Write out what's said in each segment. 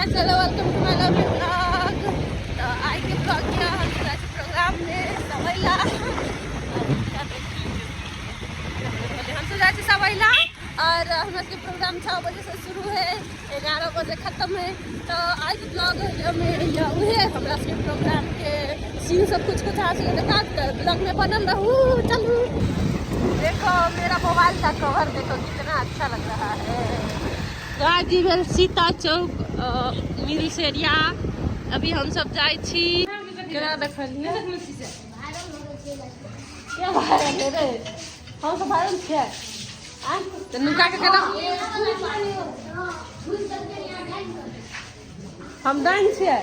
Guys, hello, welcome to my lovely vlog. तो आज के ब्लॉग के हम चला छी प्रोग्राम में सवैला। हम सब जाइ छी सवैला और हमरा सबके प्रोग्राम 6 बजे से शुरू है, 11 बजे खत्म है। तो आज के ब्लॉग में या उहे हमरा सबके प्रोग्राम के सीन सब कुछ कुछ अहाँ सबके देखा। ब्लॉग में बनल रहू। चलू, देखो मेरा मोबाइल का कवर देखो कितना अच्छा लग रहा है। गाजी भेल सीता चौक मिल्स एरिया। अभी हम सब जाइ छी। केना देखलियै के वायरल है रे? हम सब वायरल छियै तऽ नुका के केना हम डाइन छियै।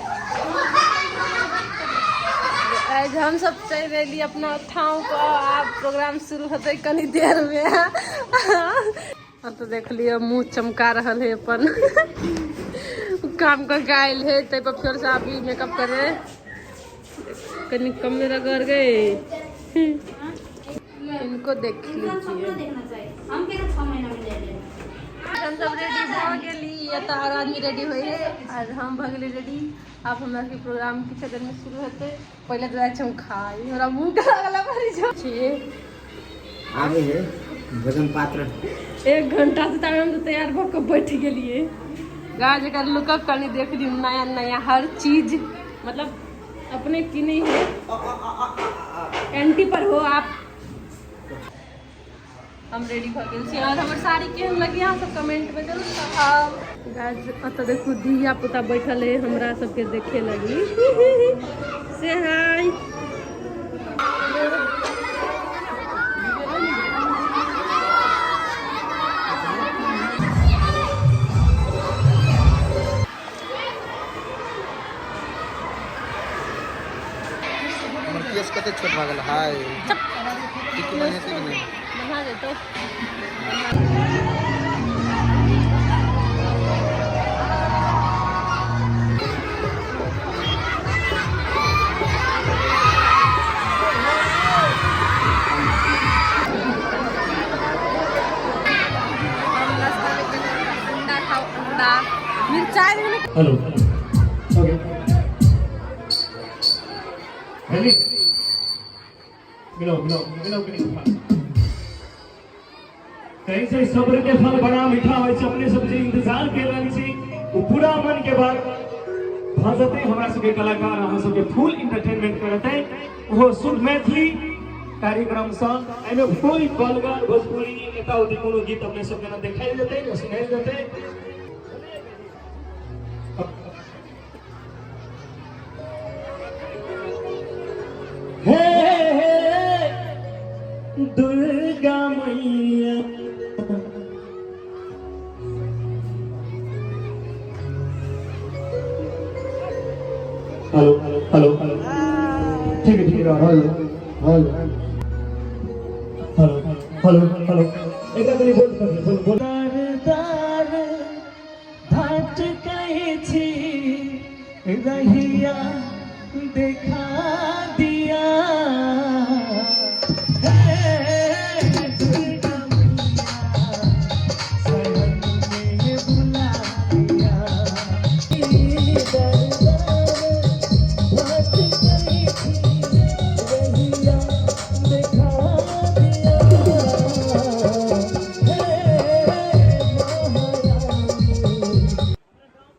आज हम सब चलि एली अपना ठाव पर। आब प्रोग्राम शुरू हेतै कनी देर में। हाँ तो देख लियौ, मुँह चमका रहल है अपन। काम करके आयल है तै पर फेर से अभी मेकअप करे। कनी कम में रगड़ गए। इनको देख लीजिए। हम सब रेडी भऽ गेली। एतऽ आर आदमी रेडी होइ है और हम भऽ गेली रेडी। आब हमरा सबके प्रोग्राम किछु देर में शुरू हेतै। पहिले तऽ जाइ छी हम खाइ, हमरा मुँह के लागल पड़ै छै। आबै है भोजन पात्र। 1 घंटा से ताबे हम तऽ तैयार भऽ कऽ बैठ गेलियै। गाज एकर लुकअप कनी देख लियौ। नया नया हर चीज मतलब अपने की नहीं है। एंटी पर हो आप। हम रेडी भऽ गेल छी और हमर साड़ी केहन लगी अहाँ सब कमेंट में जरूर कहब। गाज एतऽ देखू, धिया पुता बैठल है हमरा सबके देखे लगी। से हाय। हमर केस कते छोट भऽ गेल। हाय, टिक्की बनेतै कि नहि? बना देतो। हम नाश्ता में केने अंडा खाओ, अंडा मिरचाई में। Hello, okay, ready. मिलो मिलो मिलो कनी। कहीं से सब्र के फल बड़ा मीठा होइ छै। अपने सब जे इंतजार कर रहल छी ओ पूरा मन के बात भऽ जेतै। हमरा सबके कलाकार अहाँ सबके फुल इंटरटेनमेंट करतै, ओहो शुद्ध मैथिली कार्यक्रम सँ। एहिमे कोई वल्गर भोजपुरी एता ओती कोनो गीत अपने सबके न देखायल जेतै न सुनायल जेतै। हे हे दुर्गा मैया। हेलो हेलो, ठीक है, ठीक है। Hello hello hello hello hello, एकरा कनी बोल कर बोल बोल। दार दार धाट कहै छी, रहिया देखा दिया। हे दुर्गा मैया, शरण में बुला लिया। दर दर धाट कहै छी, रहिया देखा दिया। हे महारानी।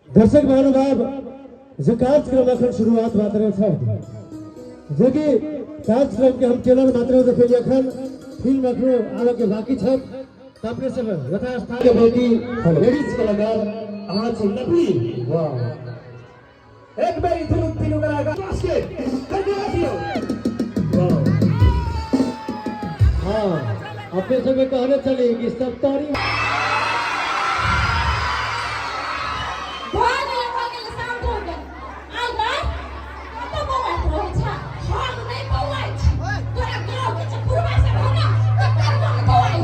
दर्शक महानुभाव, जे कार्यक्रम अखन शुरुआत मात्र छै, जे कि कार्यक्रम के हम ट्रेलर मात्र देखेली, अखन फिल्म अखनो आबे के बाकी छै। तऽ अपने सब यथास्थान के बेटी लेडीज कलाकार अहाँ छी लवली। वाह, एक बेर तीनू तीनू कलाकार के दियौ। वाह, हाँ, अपने सब कहने चली कि सप्तारी भऽ गेलै, भऽ गेलै, शान्त हो गेल। आइ गै, कतऽ बौआइत रहै छह? हम नहि बौआइ छी। तोरा गाँव के जे बुढ़बा सब हौ ने, तकर मोन बौआइ।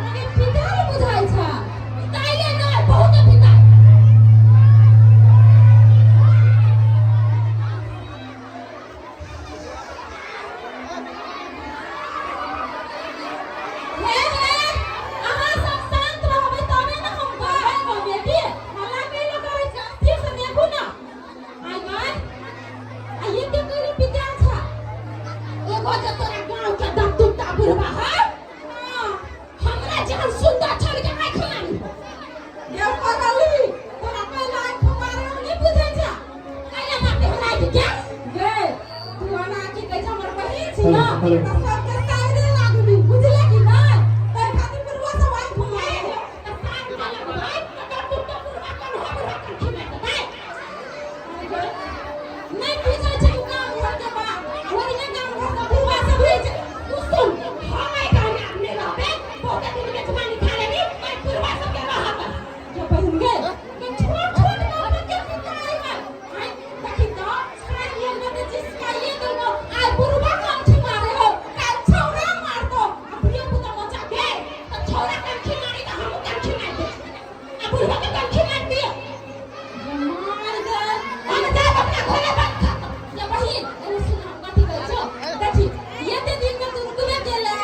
अरे पिताल बुझाइ छह। पिताइले नहि, बहुते पिताइ। हे हे, अहाँ सब शान्त हेलो। सबके साइरे लागबी बुझले कि नहि तै खातिर बुढ़वा सब आँखि मारे तऽ साग ना लगबै तऽ टुट्टा बुढ़वा कन हमरा कंठी मारि देतै। नहि बुझै छै तू गाम घर के बात। ओहिने गाम घर के बुढ़वा सब रहै छै। तू सुन, हम एहि गाँवमे आब नहि रहबै। बहुते दिन बेचमानी खा लेली, एहि बुढ़वा सबके रहऽ दे। जे बहिन गे, के छोट छोट गाममे के पिटाइ है। आँय, देखी तऽ, साइर लगबै तऽ जिसकाइए देलकौ। आइ बुढ़वा कंठी मारे हौ, काल्हि छौड़ा मारतौ। आ धियो-पुता बच्चा गे, तऽ छौड़ा कंठी मारी तऽ हमहूँ कंठी मारि देब। आ बुढ़वा के कंठी मारि दियौ। मार दे, हम जायब अपना घरे बंद खतम। ये बहिन, एने सुन हम कथी कहै छौ। देखी, एते दिन में तू रुकबे केला।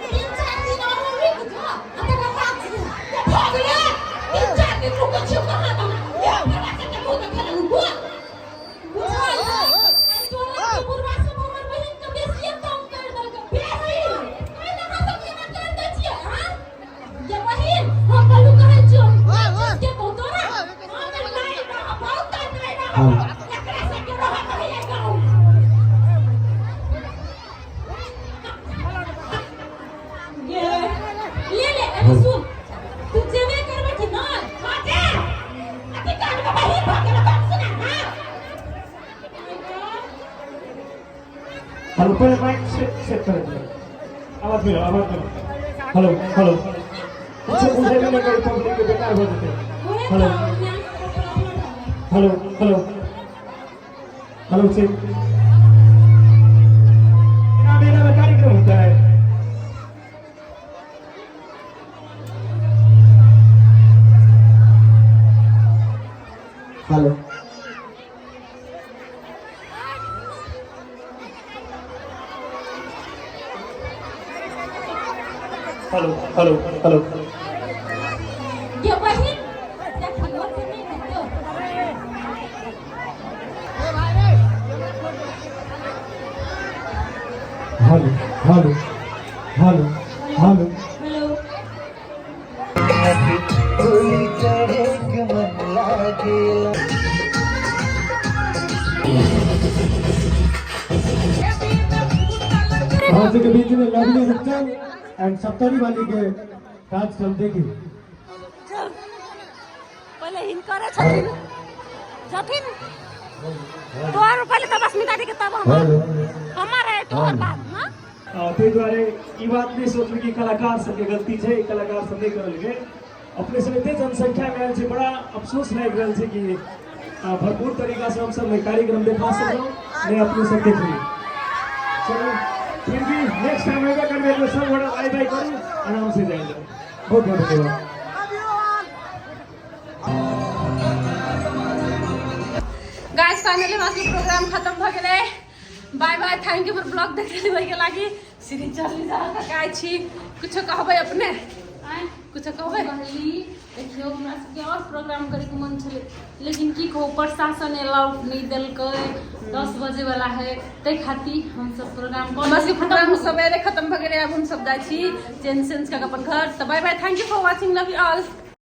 3-4 दिन आरो रुक जो, आ तकर बाद जो। ये भऽ गेलै। 3-4 दिन रुकै छियौ कहाँ तऽ। ये बुढ़वा सबके मुँह देखै लए रुकू। बुझल है? एहि टोला के बुढ़वा सब हमर बहिन के बेसिये तंग करि देलकै, बेसी। काहे लए अहाँ सब एना करि दै छियै, आँय? ये बहिन, हम कहलू कहै छियौ, के कहू तोरा? हम नहि रहबौ तऽ नहि रहबौ। एकरा सबके रहऽ दही एहि गाँवमे। गे, ले ले, एने सुन। तू जेबे करबै कि नहि? हाँ, जा। अथी कानमे बहिन भऽ गेलौ, बात सुना, हाँ। हेलो, पहिले माइक सेट कर दियो। आवाज मिलो, आवाज मिलो। हेलो हेलो, कुछ बुझेबे नहि करी, पब्लिक के बेकार भऽ जेतै। ओहे हेलो। तऽ माइक के प्रॉब्लम भऽ गेल। Hello hello hello, check. बिना मेला में कार्यक्रम होता है। Hello. Hello hello hello. गे बहिन, देखी, ओते नहि हेतौ। Hello hello hello hello. Hello. डोली चढ़े के मन लागेला। अहाँ सबके बीच में लवली रुपचन एंड सप्तरी वाली के कार्यक्रम देखी। पहिले हिनकरे छथिन छथिन तोहर पहिले, तब अस्मिता दी के, तब हमर हमर है तोहर बाद ना। ताहि दुआरे ई बात नहि सोचबै कि कलाकार सबके गलती छै, कलाकार सब नहि करलकै। अपने सब एते जनसंख्या में आयल छै, बड़ा अफसोस लागि रहल छै कि भरपूर तरीका से हमसब नहि कार्यक्रम देखा सकलहुँ, नहि अपने सब देखलियै। चलू, फिर भी नेक्स्ट टाइम अयबे करबै तऽ सब गोटा बाय बाय करू, आराम से जाय जाउ। बहुत बहुत धन्यवाद। गाइस, फाइनली हमरा सबके प्रोग्राम खत्म भऽ गेलै। Bye bye, thank you for vlog देखने के लागि। सीढ़ी चढ़ली जा थकाइ छी। कुछो कहबै अपने? आँय? कुछो कहबै? कहली, देखियौ, हमरा सबके आओर प्रोग्राम करैके मन छलै, लेकिन की कहू, प्रशासन अलाउड नहि देलकै। 10 बजे वाला है, ताहि खातिर हमसब प्रोग्राम कऽ हमरा सबके खत्म प्रोग्राम हो गेल। सवेरे खत्म भऽ गेलै। आब हम सब जाइ छी चेंज सेंज कऽ के अपन घर। तऽ bye bye, thank you for watching, love you all.